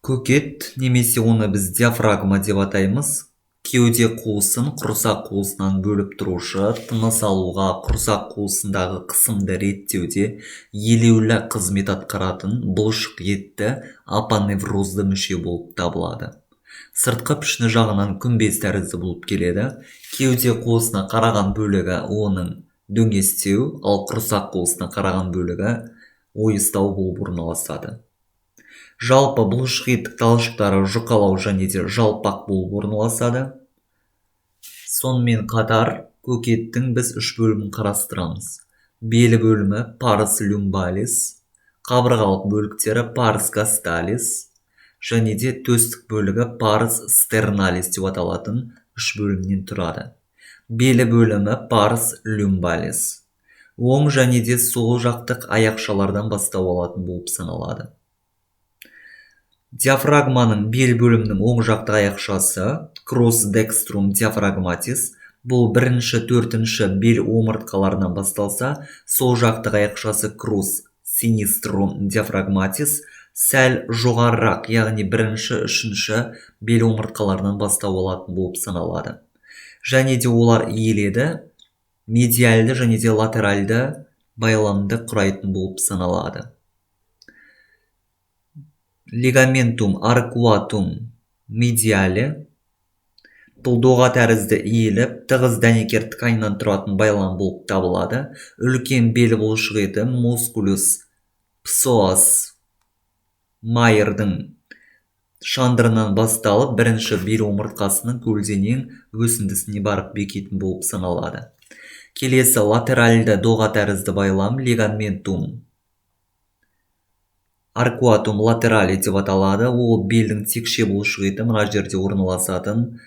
Көкет немесе оны біз диафрагма деп атаймыз. Кеуде қуысын құрсақ қуысынан бөліп тұрушы, тыныс алуға, құрсақ қуысындағы қысымды реттеуде елеулі қызмет атқаратын бұлшық етті апоневрозды мүше болып табылады. Сыртқы пішіні жағынан күмбез тәрізді болып келеді. Кеуде қуысына қараған бөлігі оның дөңестеу, ал құрсақ қуысына қараған бөлігі ойыстау болып орналасады. Жалпы бұлшық еттік талшықтары жұқалау және де жалпақ болып орналасады. Сонымен қатар көкеттің біз үш бөлімін қарастырамыз. Белі бөлімі pars lumbalis, қабырғалық бөліктері pars costalis және де төстік бөлігі pars sternalis деп аталатын үш бөлімнен тұрады. Белі бөлімі pars lumbalis оң және де сол жақтық аяқшалардан бастау алатын болып саналады. Диафрагманың бел бөлімінің оң жақтық аяқшасы crus dextrum diaphragmatis, бұл бірінші, төртінші бел омыртқаларынан басталса, сол жақтық аяқшасы crus sinistrum diaphragmatis сәл жоғарырақ, яғни бірінші, үшінші бел омыртқаларынан бастау алатын болып саналады. Және де олар иіледі, медиальды және де латеральды байламды құрайтын болып саналады. Ligamentum arcuatum mediale бұл доға тәрізді иіліп, тығыз дәнекер тканьнан тұратын байлам болып табылады. Үлкен бел бұлшық еті musculus psoas майердің шандырынан басталып, бірінші бел омыртқасының көлденең өсіндісіне барып бекитін болып саналады. Келесі латеральды доға тәрізді байлам ligamentum arcuatum laterale деп аталады. Ол белдің текше бұлшық еті мына жерде орналасатын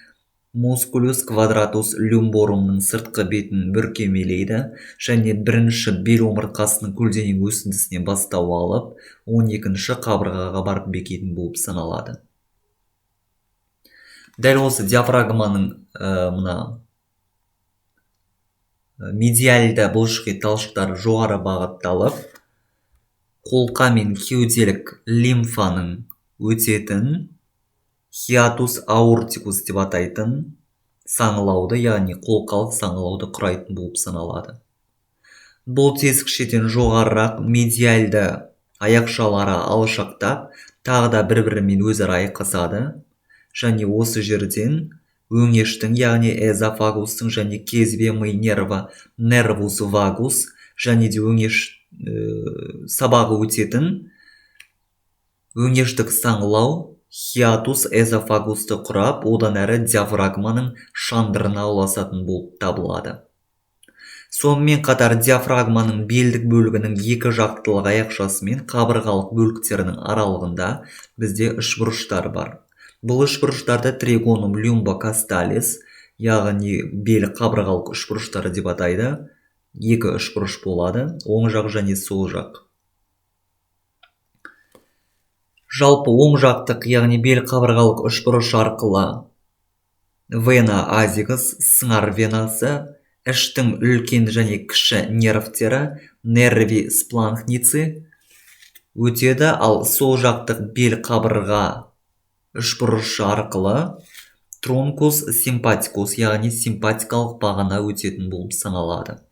musculus quadratus lumborumның сыртқы бетін бүркемелейді және бірінші бел омыртқасының көлденең өсіндісінен бастау алып, 12-ші қабырғаға барып бекитін болып саналады. Дәл осы диафрагманың мына медиальды бұлшық ет талшықтары жоғары бағытталып, қолқа мен кеуделік лимфаның өтетін hiatus aorticus деп атайтын саңылауды, яғни қолқалық саңылауды құрайтын болып саналады. Бұл тесікшеден жоғарырақ медиальды аяқшалары алшақтап, тағы да бір-бірімен өзара айқасады және осы жерден өңештің, яғни эзофагустың және кезбе ми нерві nervus vagus және де өңеш сабағы өтетін өңештік саңылау hiatus эзофагусты құрап, одан әрі диафрагманың шандырына ұласатын болып табылады. Сонымен қатар диафрагманың белдік бөлігінің екі жақтылық аяқшасы мен қабырғалық бөліктерінің аралығында бізде үшбұрыштар бар. Бұл үшбұрыштарды trigonum lumbocostalis, яғни бел қабырғалық үшбұрыштары деп атайды. Екі үшбұрыш болады, оң жақ және сол жақ. Жалпы оң жақтық, яғни бел қабырғалық үшбұрыш арқылы вена азигос, сыңар венасы, іштің үлкен және кіші нервтері, нерви спланхницы өтеді, ал сол жақтық бел қабырға үшбұрышы арқылы тронкус симпатикус, яғни симпатикалық бағана өтетін болып саналады.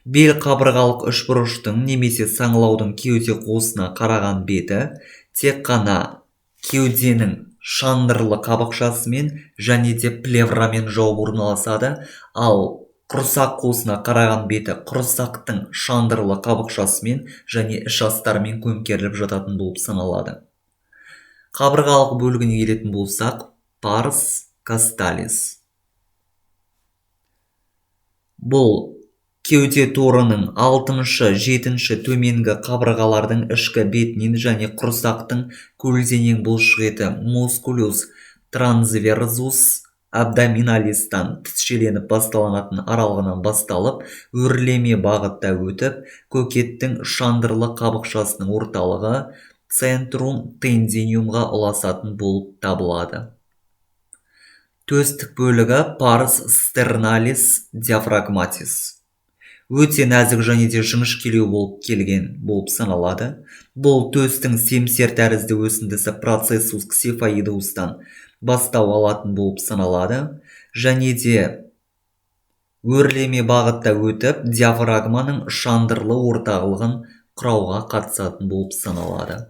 Бел қабырғалық үшбұрыштың немесе саңылаудың кеуде қуысына қараған беті тек қана кеуденің шандырлы қабықшасымен және де плеврамен жауып орналасады, ал құрсақ қуысына қараған беті құрсақтың шандырлы қабықшасымен және іш астарымен көмкеріліп жататын болып саналады. Қабырғалық бөлігіне келетін болсақ, pars costalis. Бұл кеуде торының 6-шы, 7-ші төменгі қабырғалардың ішкі бетінен және құрсақтың көлденең бұлшық еті musculus transversus abdominalistан тісшеленіп басталанатын аралығынан басталып, өрлеме бағытта өтіп, көкеттің шандырлы қабықшасының орталығы centrum tendiniumға ұласатын болып табылады. Төстік бөлігі pars sternalis diaphragmatis. Өте нәзік және де жіңішкелеу болып келген болып саналады. Бұл төстің семсер тәрізді өсіндісі процессус ксифоидеустан бастау алатын болып саналады. Және де өрлеме бағытта өтіп, диафрагманың шандырлы орталығын құрауға қатысатын болып саналады.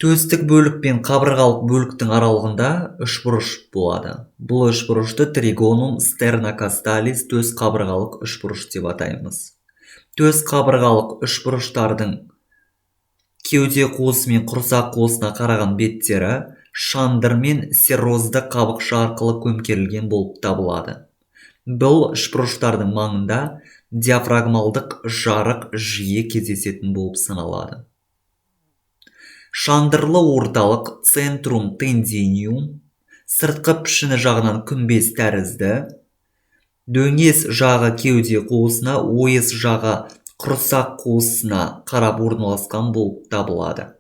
Төстік бөлік пен қабырғалық бөліктің аралығында үшбұрыш болады. Бұл үшбұрышты тригонум стернокосталис төс қабырғалық үшбұрыш деп атаймыз. Төс қабырғалық үшбұрыштардың кеуде қуысы мен құрсақ қуысына қараған беттері шандыр мен серозды қабықша арқылы көмкерілген болып табылады. Бұл үшбұрыштардың маңында диафрагмалдық жарық жиі кездесетін болып саналады. Шандырлы орталық центрум тендиниум сыртқы пішіні жағынан күмбез тәрізді, дөңес жағы кеуде қуысына, ойыс жағы құрсақ қуысына қарап орналасқан болып табылады.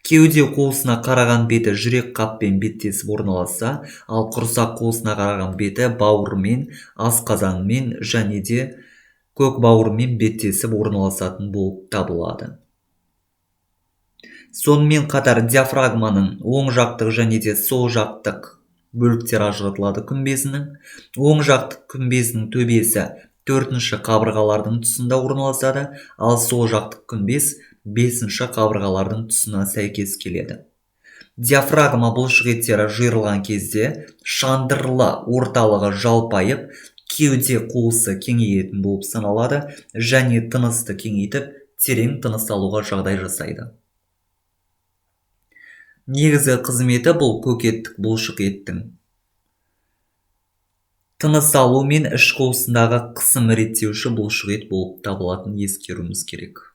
Кеуде қуысына қараған беті жүрек қаппен беттесіп орналасса, ал құрсақ қуысына қараған беті бауырмен, асқазанмен және де көк бауырмен беттесіп орналасатын болып табылады. Сонымен қатар диафрагманың оң жақтық және де сол жақтық бөліктері ажыратылады күмбезінің. Оң жақтық күмбезінің төбесі төртінші қабырғалардың тұсында орналасады, ал сол жақтық күмбез бесінші қабырғалардың тұсына сәйкес келеді. Диафрагма бұлшық еттері жиырылған кезде шандырлы орталығы жалпайып, кеуде қуысы кеңейетін болып саналады және тынысты кеңейтіп, терең тыныс алуға жағдай жасайды. Негізгі қызметі бұл көкеттік бұлшық еттің тыныс алу мен іш қуысындағы қысым реттеуші бұлшық ет болып табылатынын ескеруіміз керек.